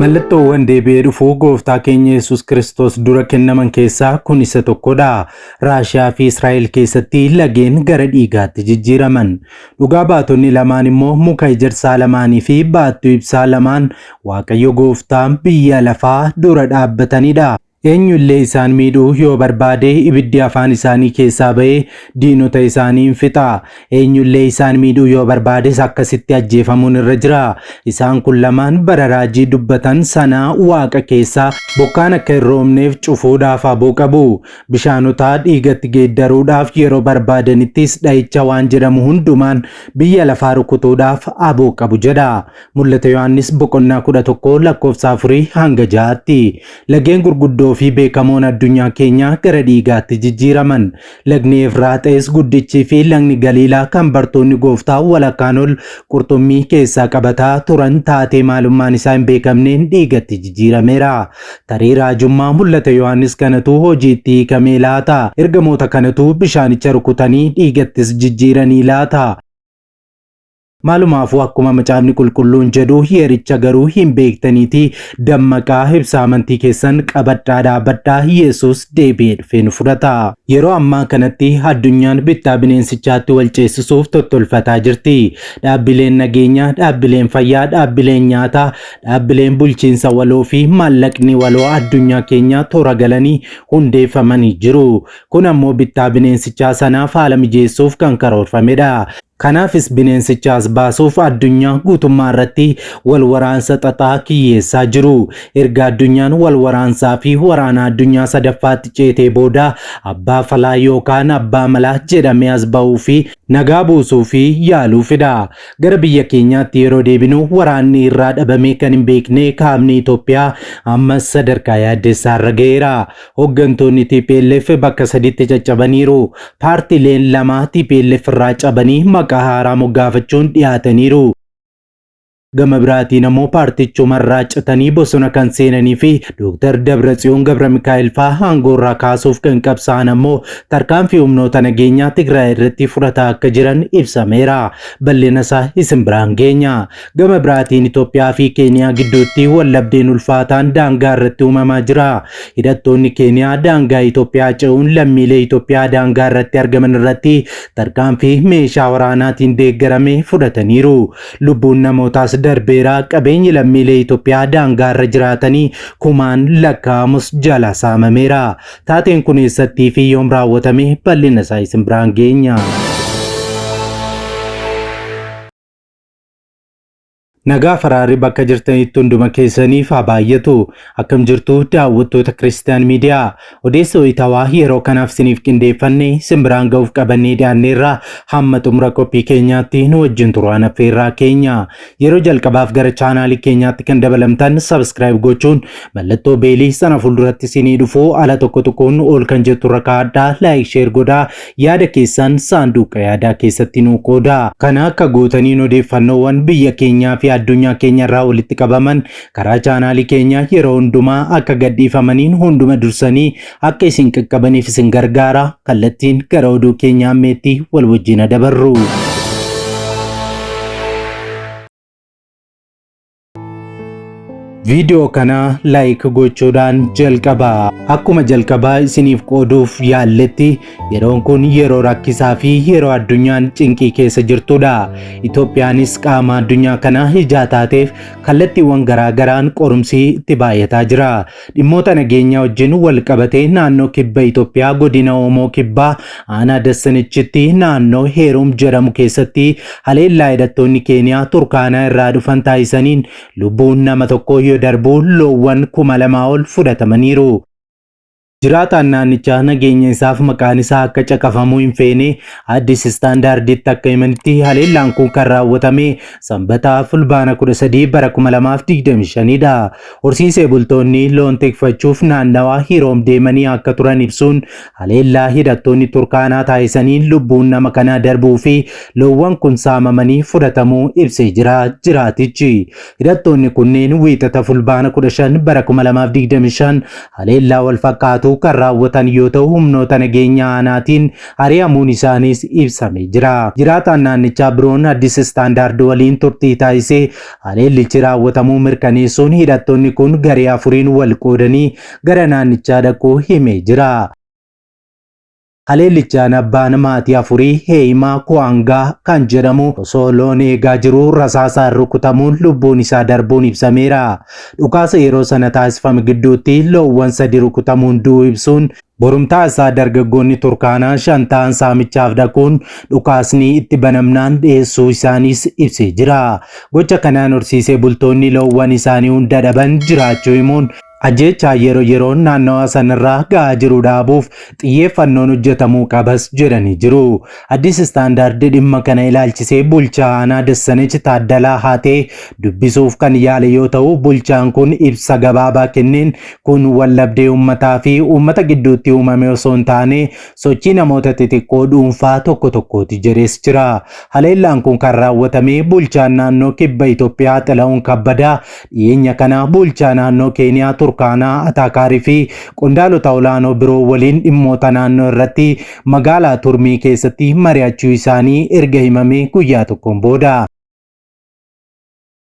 Mallattoowwan deebi'ee dhufuu Gooftaa keenya Yesuus Kiristoos dura kennaman keessaa kun isa tokkodha. Raashiyaa fi Israa'el keessatti lageen gara dhiigaatti jijjiiraman. Dhugaa baatonni lamaan immoo muka ejersaa lamaanii fi baattuu ibsaa lamaan Waaqayyo Gooftaan biyya lafaa dura dhaabbatanidha. Eenyu illee isaan miidhuu yoo barbaade ibiddi afaan isaanii keessaa ba'ee diinota isaanii in fixa. Eenyu illee isaan miidhuu yoo barbaades akkasitti ajjeefamuun irra jira. Isaan kun lamaan bara raajii dubbatan sanaa waaqa keessaa bokkaan akka hin roobneef cufuudhaaf aboo qabu. Bishaanota dhiigatti geeddaruudhaaf yeroo barbaadanittis dha'icha waan jedhamu hundumaan biyya lafaa rukutuudhaaf aboo qabu jedha. Mul'ata Yohaannis boqonnaa 11 lakkoofsa 4 hanga 6tti. Lageen gurguddoo fi beekamoon addunyaa keenyaa gara dhiigaatti jijjiiraman. Lagni Efraaxees guddichii fi lagni Galiilaa kan bartoonni Gooftaa walakkaan ol qurxummii keessaa qabataa turan taatee maalummaan isaa hin beekamneen dhiigatti jijjiirameera. Tarii raajummaa Mul'ata Yohaannis kanatu hojiitti hiikamee laata? Ergamoota kanatu bishaanicha rukutanii dhiigattis jijjiiranii laata? Maalumaafuu akkuma Macaafni Qulqulluun jedhu yericha garuu hin beektaniitii dammaqaa ibsaa amantii keessan qabadhaa dhaabadhaa Yesuus deebi'ee dhufee nu fudhata. Yeroo ammaa kanatti addunyaan bittaa bineensichaatti wal ceessisuuf tottolfataa jirti. Dhaabbileen nageenyaa, dhaabbileen fayyaa, dhaabbileen nyaataa, dhaabbileen bulchiinsa waloo fi maallaqni waloo addunyaa keenyaa toora galanii hundeeffamanii jiru. Kun ammoo bittaa bineensichaa sanaaf haala mijeessuuf kan karoorfamedha. Kanaafis bineensicha as baasuuf addunyaa guutummaa irratti wal waraansa xaxaa kiyyeessaa jiru. Erga addunyaan wal waraansaa fi waraana addunyaa sadaffaatti ceetee booda abbaa falaa yookaan abbaa malaa jedhamee as ba'uu fi nagaa buusuu fi yaaluufidha. Gara biyya keenyaatti yeroo deebinu waraanni irraa dhabamee kan hin beekne kaabni Itoophiyaa ammas sadarkaa yaaddessaa irra ga'eera. Hoggantoonni tplf bakka saditti caccabaniiru. Paartileen lama tplf irraa cabanii maqaa haaraa moggaafachuun dhiyaataniiru. Gama biraatiin ammoo paartichumarraa citanii bosona kan seenanii fi Dooktar Dabratsiyoon Gabramikaa'el faa aangoorraa kaasuuf kan qabsaa'an ammoo tarkaanfii humnoota nageenyaa Tigraay irratti fudhataa akka jiran ibsameera. Bal'ina isaa isin biraan geenya. Gama biraatiin Itoophiyaa fi Keeniyaa gidduutti waldhabdeen ulfaataan daangaa irratti uumamaa jira. Hidhattoonni Keeniyaa daangaa Itoophiyaa ce'uun lammiilee Itoophiyaa daangaa irratti argaman irratti tarkaanfii meeshaa waraanaatiin deeggarame fudhataniiru. Lubbuun namootaas darbeera. Qabeenyi lammiilee Itoophiyaa daangaa irra jiraatanii kumaan lakkaa'amus jala saamameera. Taateen kun eessattii fi yoom raawwatame bal'ina isaa isin biraan geenya. Nagaa faraarri bakka jirtanitti hunduma keessaniif haa baay'atu. Akkam jirtu daawwattoota Kiristiyaan Miidiyaa. Odeessa wayitaawaa yeroo kanaaf isiniif qindeeffanne isin biraan ga'uuf qabannee dhiyaanneerra hamma xumura qophii keenyaatti nu wajjin turaan affeerraa keenya. Yeroo jalqabaaf gara chaanaalii keenyaatti kan dabalamtan subscribe gochuun mallattoo beelii sana fuulduratti isinii dhufu ala tokko tokkoon ol kan jettu irra kaa'adhaa like share godhaa Yaada keessan saanduqa yaadaa keessatti nuu qoodaa. Kana akka gootaniin odeeffannoowwan biyya keenyaa fi addunyaa keenya irraa walitti qabaman karaa chaanaalii keenyaa yeroo hundumaa akka gadhiifamaniin hunduma dursanii akka isin qaqqabaniif isin gargaara. Kallattiin gara oduu keenya ammeetti wal wajjin haa dabarru. Viidiyoo kana like gochuudhaan jalqabaa. Akkuma jalqabaa isiniif qooduuf yaalletti yeroon kun yeroo rakkisaa fi yeroo addunyaan cinqii keessa jirtudha. Itoophiyaanis qaama addunyaa kanaa ijaa taateef kallattiiwwan garaa garaan qorumsi itti baay'ataa jira. Dhimmoota nageenyaa wajjin wal qabatee naannoo kibba Itoophiyaa godina Oomoo Kibbaa aanaa Dassanichitti naannoo Heeruum jedhamu keessatti haleellaa hidhattoonni Keeniyaa Turkaanaa irraa dhufan taasisaniin Lubbuun nama tokkoo yoo darbu loowwan 2000 ol fudhatamaniiru. Jiraataan naannichaa nageenya isaaf maqaan isaa akka caqafamuu hin feene Addis Standarditti akka himanitti haleellaan kun kan raawwatame Sanbata Fulbaana 13 bara 2025 dha. Horsiisee bultoonni loon tikfachuuf naannawaa Hiroom deemanii akka turan ibsuun Haleellaa hidhattoonni Turkaanaa taasisaniin lubbuun nama kanaa darbuu fi loowwan kun saamamanii fudhatamuu ibsee jira jiraatichi. Hidhattoonni kunneen Wiixata Fulbaana 15 bara 2025 haleellaa wal fakkaatu fakkaatu kan raawwatan yoo ta'u humnoota nageenya aanaatiin ari'amuun isaaniis ibsamee jira. Jiraataan naannichaa biroon Addis Standard waliin turtii taasisee haleellichi raawwatamuu mirkaneessuun hidhattoonni kun garee afuriin wal qoodanii gara naannichaa dhaquu himee jira. Haleellichaan abbaan maatii afurii Heeyimaa Kuwaangaa kan jedhamu osoo loon eegaa jiruu rasaasaan rukutamuun lubbuun isaa darbuun ibsameera. Dhukaasa yeroo sana taasifame gidduutti loowwan sadi rukutamuun du'uu ibsuun borumtaa isaa dargaggoonni Turkaanaa 5 ta'an saamichaaf dhaquun dhukaasni itti banamnaan dheessuu isaaniis ibsee jira. Gocha kanaan horsiisee bultoonni loowwan isaanii hunda dhaban jiraachuu himuun ajjeechaa yeroo yeroon naannawaa sanarraa ga'aa jiru dhaabuuf xiyyeeffannoon hojjetamuu qabas jedhanii jiru. Addis Standard dhimma kana ilaalchisee bulchaa aanaa Dassanech Taaddalaa Haatee dubbisuuf kan yaale yoo ta'u, bulchaan kun ibsa gabaabaa kenneen kun waldhabdee uummataa fi uummata gidduutti uumame osoo hin taane sochii namoota xixiqqoo dhuunfaa tokko tokkooti jedhees jira. Haleellaan kun kan raawwatame bulchaan naannoo kibba Itoophiyaa Xilahuun Kabbadaa dhiyeenya kana bulchaa naannoo Keeniyaa Turkaanaa Ataakaarii fi qondaalota olaanoo biroo waliin dhimmoota naannoo irratti magaalaa Turmii keessatti mari'achuu isaanii erga himamee guyyaa tokkoon booda.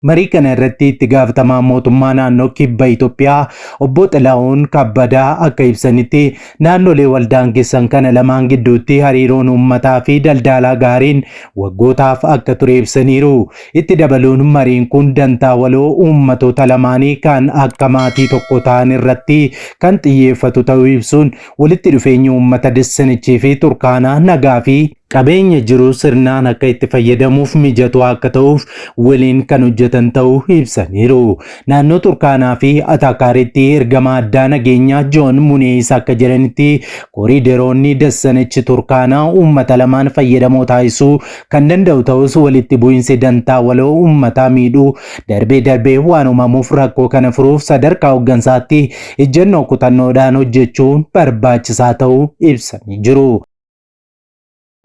Marii kana irratti itti gaafatamaa mootummaa naannoo kibba Itoophiyaa obbo Xilahuun Kabbadaa akka ibsanitti naannolee waldaangessan kana lamaan gidduutti hariiroon uummataa fi daldalaa gaariin waggootaaf akka ture ibsaniiru. Itti dabaluun mariin kun dantaa waloo uummatoota lamaanii kan akka maatii tokko ta'an irratti kan xiyyeeffatu ta'uu ibsuun walitti dhufeenyi uummata Dessenichii fi Turkaanaa nagaa fi qabeenya jiru sirnaan akka itti fayyadamuuf mijatu akka ta'uuf waliin kan hojjetan ta'uu ibsaniiru. Naannoo Turkaanaa fi Ataakaaritti ergama addaa nageenyaa Joon Munees akka jedhanitti koriideroonni Dassanech Turkaanaa uummata lamaan fayyadamoo taasisuu kan danda'u ta'us walitti bu'iinsi dantaa waloo uummataa miidhuu darbee darbee waan uumamuuf rakkoo kana furuuf sadarkaa hooggansaatti ejjennoo kutannoodhaan hojjechuun barbaachisaa ta'uu ibsanii jiru.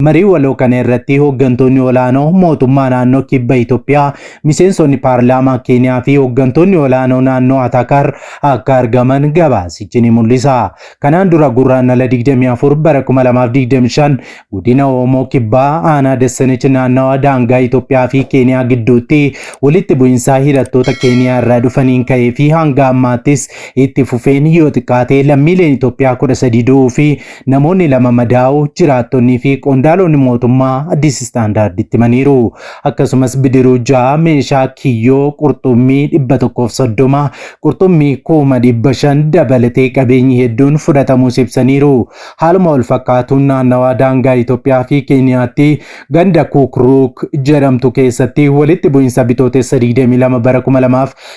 Marii waloo kana irratti hooggantoonni olaanoo mootummaa naannoo kibba Itoophiyaa, miseensonni paarlaamaa Keeniyaa fi hooggantoonni olaanoo naannoo Ataakaar akka argaman gabaasichi ni mul'isa. Kanaan dura Gurraandhala 24 bara 2025 godina Oomoo Kibbaa aanaa Dassanech naannawa daangaa Itoophiyaa fi Keeniyaa gidduutti walitti bu'iinsa hidhattoota Keeniyaa irraa dhufaniin ka'ee fi hanga ammaattis itti fufeen yoo xiqqaate lammiileen Itoophiyaa 13 du'uu fi namoonni 2 madaa'uu jiraattonnii fi qondaalonni mootummaa Addis Standarditti himaniiru. Akkasumas bidiruu 6 meeshaa kiyyoo qurxummii 130 qurxummii 500,000 dabalatee qabeenyi hedduun fudhatamuus ibsaniiru. Haaluma wal fakkaatuun naannawaa daangaa Itoophiyaa fi Keeniyaatti ganda Kuukruuk jedhamtu keessatti walitti bu'iinsa bitootessa 22 bara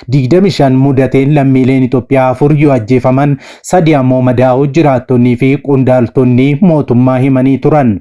2025 mudateen lammiileen Itoophiyaa 4 yoo ajjeefaman 3 ammoo madaa'uu jiraattonnii fi qondaaltonni mootummaa himanii turan.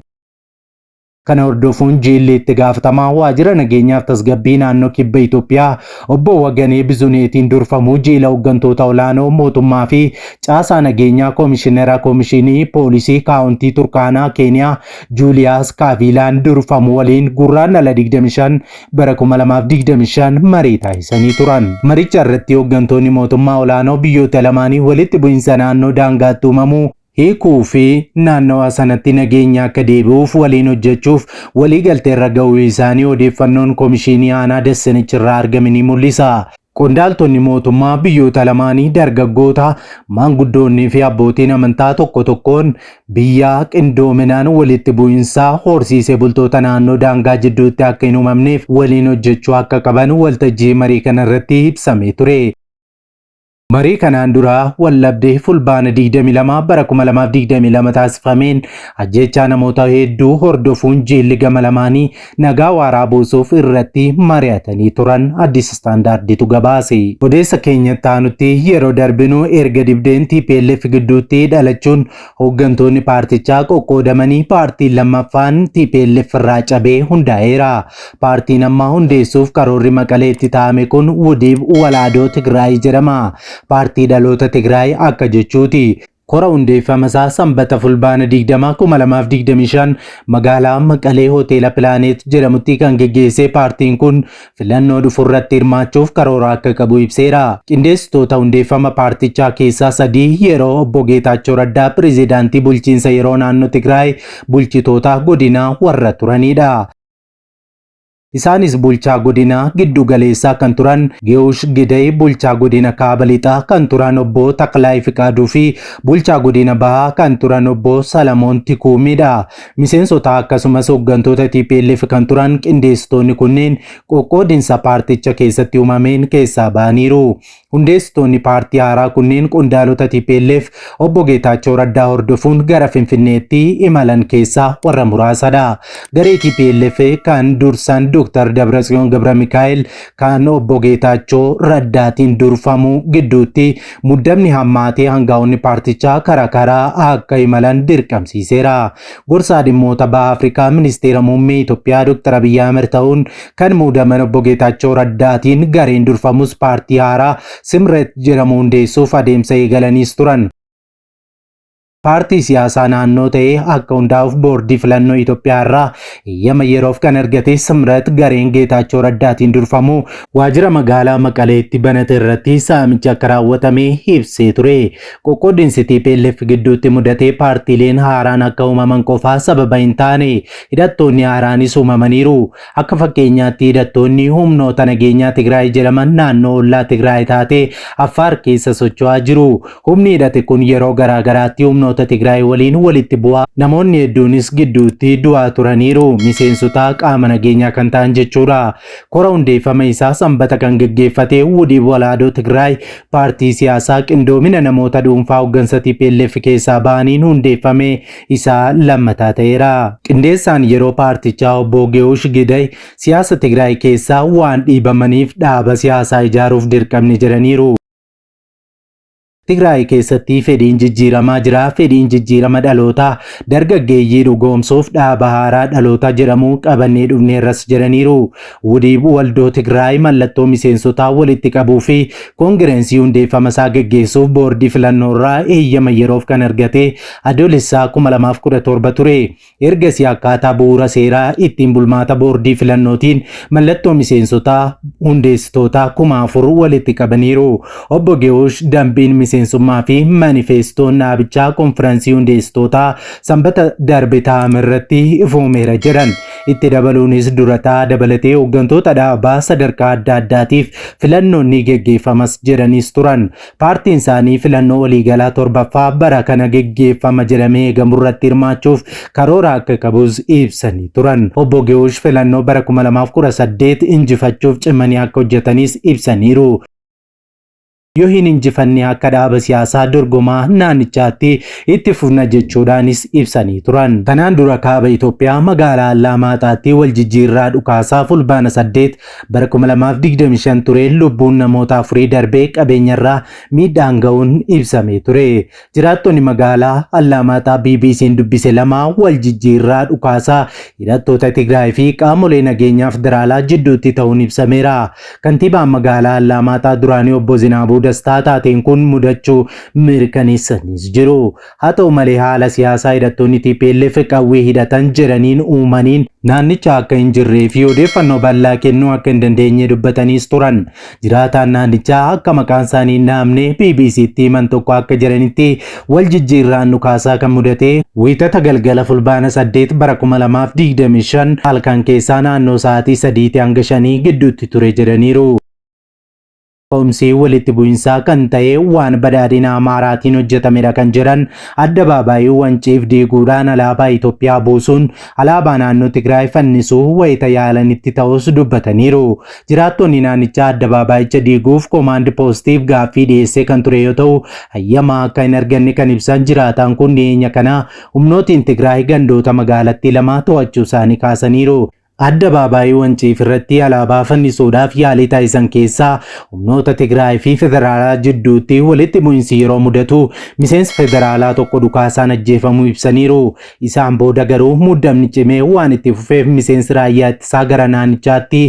Kana hordofuun jiilli itti gaafatamaa waajjira nageenyaaf tasgabbii naannoo kibba Itoophiyaa obbo Waganee Bizuneetiin durfamu jiila hooggantoota olaanoo mootummaa fi caasaa nageenyaa koomishinera koomishinii poolisii kaawuntii Turkaanaa Keeniyaa Juuliyaas Kaaviilaan durfamu waliin Gurraandhala 25 bara 2025 marii taasisanii turan. Maricha irratti hooggantoonni mootummaa olaanoo biyyoota lamaanii walitti bu'iinsa naannoo daangaatti uumamuu hiikuu fi naannawaa sanatti nageenya akka deebi'uuf waliin hojjechuuf waliigaltee irra ga'uu isaanii odeeffannoon koomishinii aanaa Dassanich irraa argame ni mul'isa. Qondaaltonni mootummaa biyyoota lamaanii dargaggoota, maanguddoonnii fi abbootiin amantaa tokko tokkoon biyyaa qindoominaan walitti bu'iinsa horsiisee bultoota naannoo daangaa jidduutti akka hin uumamneef waliin hojjechuu akka qaban waltajjii marii kana irratti ibsamee ture. Marii kanaan dura waldhabdee Fulbaana 22 bara 2022 taasifameen ajjeechaa namoota hedduu hordofuun jiilli gama lamaanii nagaa waaraa buusuuf irratti mari'atanii turan Addis Standarditu gabaase. Odeessa keenyatti aanutti yeroo darbinu erga dibdeen TPLF gidduutti dhalachuun hooggantoonni paartichaa qoqqoodamanii paartiin lammaffaan TPLF irraa cabee hundaa'eera. Paartiin amma hundeessuuf karoorri Maqaleetti taa'ame kun Wudiib Walaadoo Tigraay jedhama. Paartii dhaloota Tigraay akka jechuuti. Kora hundeeffama isaa Sanbata Fulbaana 20, 2025 magaalaa Maqalee Hoteela Pilaaneet jedhamutti kan geggeesse paartiin kun filannoo dhufurratti hirmaachuuf karoora akka qabu ibseera. Qindeessitoota hundeeffama paartichaa keessaa sadii yeroo obbo Geetaachoo Raddaa pirezidaantii bulchiinsa yeroo naannoo Tigraay bulchitoota godinaa warra turanidha. Isaanis bulchaa godina giddu galeessaa kan turan Ge'ush Gidey, bulchaa godina Kaaba Lixaa kan turan obbo Taklaay Fiqaaduu fi bulchaa godina Bahaa kan turan obbo Salamoon Tikuumidha. Miseensota akkasumas hooggantoota TPLF kan turan qindeessitoonni kunneen qoqqoodinsa paarticha keessatti uumameen keessaa ba'aniiru. Hundeessitoonni paartii haaraa kunneen qondaalota TPLF obbo Geetaachoo Raddaa hordofuun gara Finfinneetti imalan keessaa warra muraasadha. Garee TPLF kan dursan Dr. Dabratsiyoon Gabramikaa'el kan obbo Geetaachoo Raddaatiin durfamu gidduutti muddamni hammaatee hangaa'onni paartichaa karaa karaa akka imalan dirqamsiiseera. Gorsaa dhimmoota baha Afrikaa ministeera muummee Itoophiyaa Dr. Abiyyi Ahmed ta'uun kan muudaman obbo Geetaachoo Raddaatiin gareen durfamus paartii haaraa Simret jedhamu hundeessuuf adeemsa eegalaniis turan. Paartii siyaasaa naannoo ta'ee akka hundaa'uuf boordii filannoo Itoophiyaa irraa eeyyama yeroof kan argate Simret gareen Geetaachoo Raddaatiin durfamu waajjira magaalaa Maqaleetti banate irratti saamichi akka raawwatame ibsee ture. Qoqqoodinsi TPLF gidduutti mudatee paartiileen haaraan akka uumaman qofaa sababa hin taane, hidhattoonni haaraanis uumamaniiru. Akka fakkeenyaatti hidhattoonni humnoota nageenyaa Tigraay jedhaman naannoo ollaa Tigraay taate Affaar keessa socho'aa jiru. Humni hidhate kun yeroo garaa garaatti humnoota Tigraay waliin walitti bu'aa namoonni hedduunis gidduutti du'aa turaniiru. Miseensota qaama nageenyaa kan ta'an jechuudha. Kora hundeeffama isaa Sanbata kan geggeeffate Wudiib Walaadoo Tigraay paartii siyaasaa qindoomina namoota dhuunfaa hoggansa TPLF keessaa ba'aniin hundeeffame isaa lammataa ta'eera. Qindeessaan yeroo paartichaa obbo Ge'ush Giday siyaasa Tigraay keessaa waan dhiibamaniif dhaaba siyaasaa ijaaruuf dirqamne jedhaniiru. Tigraay keessatti fedhiin jijjiiramaa jira. Fedhiin jijjiirama dhalootaa dargaggeeyyii dhugoomsuuf dhaaba haaraa dhaloota jedhamu qabannee dhufneerras jedhaniiru. Wudiib Waldoo Tigraay mallattoo miseensotaa walitti qabuu fi koongireensii hundeeffama isaa geggeessuuf boordii filannoorraa eeyyama yeroof kan argate Adoolessaa 2017 ture. Ergasii akkaataa bu'uura seeraa ittiin bulmaata boordii filannootiin mallattoo miseensotaa hundeessitootaa 4,000 walitti qabaniiru. Obbo Ge'ush dambiin miseensummaa fi manifeestoon dhaabichaa konfiransii hundeessitootaa Sanbata darbe taa'ame irratti ifoomeera jedhan. Itti dabaluunis durataa dabalatee hooggantoota dhaabaa sadarkaa adda addaatiif filannoon ni geggeeffamas jedhaniis turan. Paartiin isaanii filannoo waliigalaa torbaffaa bara kana geggeeffama jedhamee eegamurratti hirmaachuuf karoora akka qabus ibsanii turan. Obbo Ge'ush filannoo bara 2018 injifachuuf cimanii akka hojjetanis ibsaniiru. Yoo hin injifanne akka dhaaba siyaasaa dorgomaa naannichaatti itti fufna jechuudhaanis ibsanii turan. Kanaan dura kaaba Itoophiyaa magaalaa Allaamaaxaatti wal jijjiirraa dhukaasaa Fulbaana 8 bara 2025 tureen lubbuun namoota afurii darbee qabeenyarraa miidhaan ga'uun ibsamee ture. Jiraattonni magaalaa Allaamaaxaa BBC'n dubbise lama wal jijjiirraa dhukaasaa hidhattoota Tigraay fi qaamolee nageenyaa federaalaa jidduutti ta'uun ibsameera. Kantiibaan magaalaa Allaamaaxaa duraanii obbo Zinaabuu Dastaa taateen kun mudachuu mirkaneessaniis jiru. Haa ta'u malee haala siyaasaa hidhattoonni TPLF qawwee hidhatan jedhaniin uumaniin naannicha akka hin jirree fi odeeffannoo bal'aa kennuu akka hin dandeenye dubbataniis turan. Jiraataan naannichaa akka maqaan isaanii hin dhahamne BBCtti himan tokko akka jedhanitti wal jijjiirraan dhukaasaa kan mudate Wiixata galgala Fulbaana 8 bara 2025 halkan keessaa naannoo sa'aatii 3 hanga 5 gidduutti ture jedhaniiru. Ka'umsi walitti bu'insaa kan ta'e waan badhaadhina Amaaraatiin hojjetamedha kan jedhan addabaabaayii Wanciif diiguudhaan alaabaa Itoophiyaa buusuun alaabaa naannoo Tigraay fannisuu wayita yaalanitti ta'us dubbataniiru. Jiraattonni naannichaa addabaabaayicha diiguuf koomaand poostiif gaaffii dhiyeessee kan ture yoo ta'u, hayyama akka hin arganne kan ibsan jiraataan kun dhiyeenya kana humnootiin Tigraay gandoota magaalattii lama to'achuu isaanii kaasaniiru. Addabaabaayii Wanciif irratti alaabaa fannisuudhaaf yaalii taasisan keessaa humnoota Tigraay fi federaalaa jidduutti walitti bu'insi yeroo mudatu miseensi federaalaa tokko dhukaasaan ajjeefamuu ibsaniiru. Isaan booda garuu muddamni cimee waan itti fufeef miseensi raayyaa ittisaa gara naannichaatti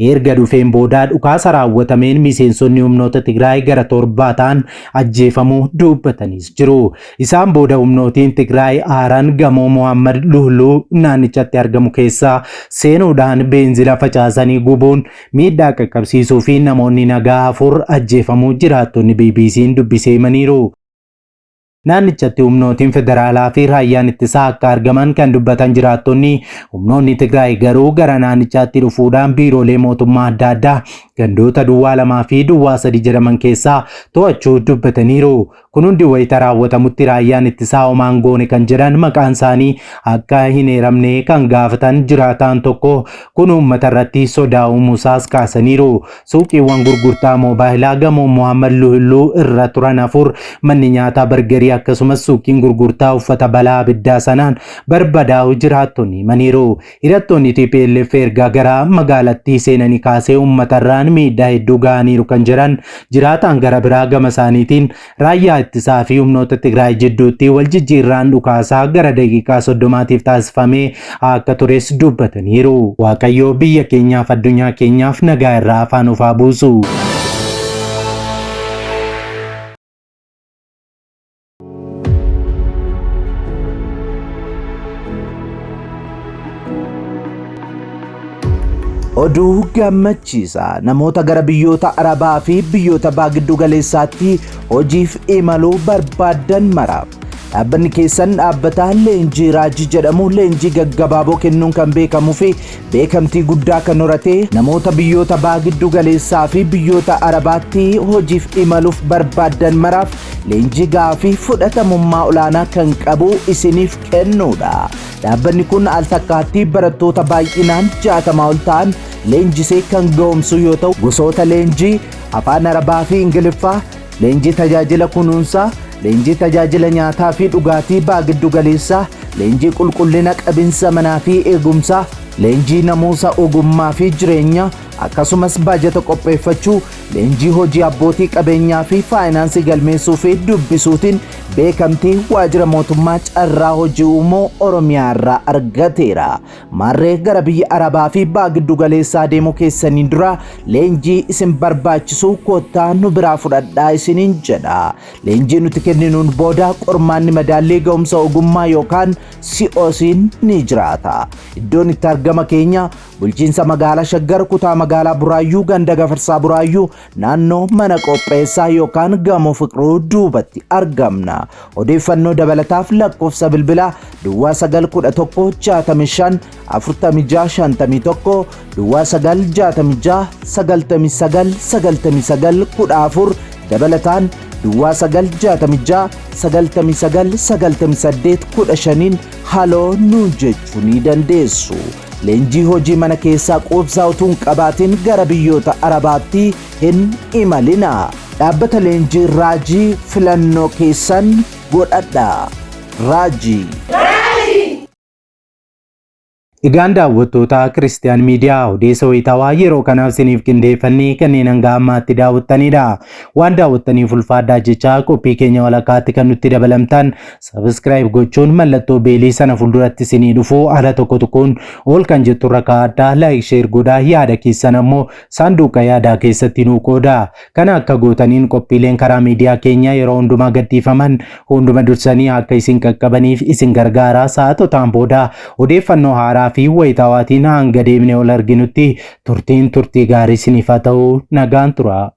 erga dhufeen booda dhukaasa raawwatameen miseensonni humnoota Tigraay gara 7 ta'an ajjeefamuu dubbataniis jiru. Isaan booda humnootiin Tigraay aaran gamoo Mohammad Luhluu naannichatti argamu keessaa seenuudhaan beenzila facaasanii gubuun miidhaa qaqqabsiisuu fi namoonni nagaa 4 ajjeefamuu jiraattonni BBC'n dubbisee himaniiru. Naannichatti humnootiin federaalaa fi raayyaan ittisaa akka argaman kan dubbatan jiraattonni, humnoonni Tigraay garuu gara naannichaatti dhufuudhaan biiroolee mootummaa adda addaa gandoota duwwaa 2 fi duwwaa 3 jedhaman keessaa to'achuu dubbataniiru. Kun hundi wayita raawwatamutti raayyaan ittisaa homaan goone kan jedhan maqaan isaanii akka hin eeramne kan gaafatan jiraataan tokko kun uummata irratti sodaa uumuusaas kaasaniiru. Suuqiiwwan gurgurtaa moobaayilaa gamoo Mohammad Luhilluu irra turan 4, manni nyaataa bargarii akkasumas suuqiin gurgurtaa uffata balaa abiddaa sanaan barbadaa'uu jiraattonni himaniiru. Hidhattoonni tplf erga gara magaalattii seenanii kaasee uummatarraan miidhaa hedduu ga'aniiru kan jedhan jiraataan gara biraa gama isaaniitiin raayyaa ittisaa fi humnoota Tigraay jidduutti wal jijjiirraan dhukaasaa gara daqiiqaa 30tiif taasifamee akka tures dubbataniiru. Waaqayyo biyya keenyaaf addunyaa keenyaaf nagaa irraa afaan nuuf haa buusu. Oduu gammachiisaa namoota gara biyyoota Arabaa fi biyyoota Baha Giddu Galeessaatti hojiif imaluu barbaaddan maraaf. Dhaabbanni keessan dhaabbata leenjii raajii jedhamu leenjii gaggabaaboo kennuun kan beekamuu fi beekamtii guddaa kan horate namoota biyyoota Baha Giddu Galeessaa fi biyyoota Arabaatti hojiif imaluuf barbaaddan maraaf leenjii gahaa fi fudhatamummaa olaanaa kan qabu isiniif kennuudha. Dhaabbanni kun al takkaatti barattoota baay'inaan 60 ol ta'an leenjisee kan ga'oomsu yoo ta'u, gosoota leenjii Afaan Arabaa fi Ingiliffaa, leenjii tajaajila kunuunsaa, leenjii tajaajila nyaataa fi dhugaatii Baha Giddu Galeessaa, leenjii qulqullina qabinsa manaa fi eegumsaa, leenjii namuusa ogummaa fi jireenyaa, akkasumas baajata qopheeffachuu, leenjii hojii abbootii qabeenyaa fi faayinaansii galmeessuu fi dubbisuutiin beekamtii waajjira mootummaa carraa hojii uumuu Oromiyaa irraa argateera. Maarree gara biyya Arabaa fi Baha Giddu Galeessaa deemuu keessaniin dura leenjii isin barbaachisu kottaa nu biraa fudhadhaa isiniin jedha. Leenjii nuti kenninuun booda qormaanni madaallii ga'umsa ogummaa yookaan COC'n ni jiraata. Iddoon itti argama keenya Bulchiinsa Magaalaa Shaggar Kutaa Magaalaa Buraayyuu Ganda Gafarsaa Buraayyuu naannoo mana qopheessaa yookaan gamoo Fiqruu duubatti argamna. Odeeffannoo dabalataaf lakkoofsa bilbilaa Duwwaa 9 11 65 46 51 Duwwaa 9 66 99 99 14 dabalataan Duwwaa 9 66 99 98 15 haloo nuun jechuu ni dandeessu. Leenjii hojii mana keessaa quubsaa utuu hin qabaatin gara biyyoota Arabaatti hin imalinaa. Dhaabbata leenjii Raajii filannoo keessan godhadhaa. Raajii. Egaan daawwattoota Kiristiyaan Miidiyaa odeessa wayitaawaa yeroo kanaaf isiniif qindeeffannee kanneen hanga ammaatti daawwattanidha. Waan daawwattaniif ulfaadhaa jechaa qophii keenya walakkaatti kan nutti dabalamtan Subscribe gochuun mallattoo beelii sana fuulduratti isinii dhufu ala tokko tokkoon ol kan jettu irra kaa'adhaa like share godhaa yaada keessan ammoo saanduqa yaadaa keessatti nuu qoodaa. Kana akka gootaniin qophiileen karaa miidiyaa keenyaa yeroo hundumaa gadhiifaman hunduma dursanii akka isin qaqqabaniif isin gargaara. Sa'aatotaan booda odeeffannoo haaraa fi wayitaawaatiin hanga deebinee ol arginutti turtiin turtii gaarii isiniif haa ta'u. Nagaan turaa.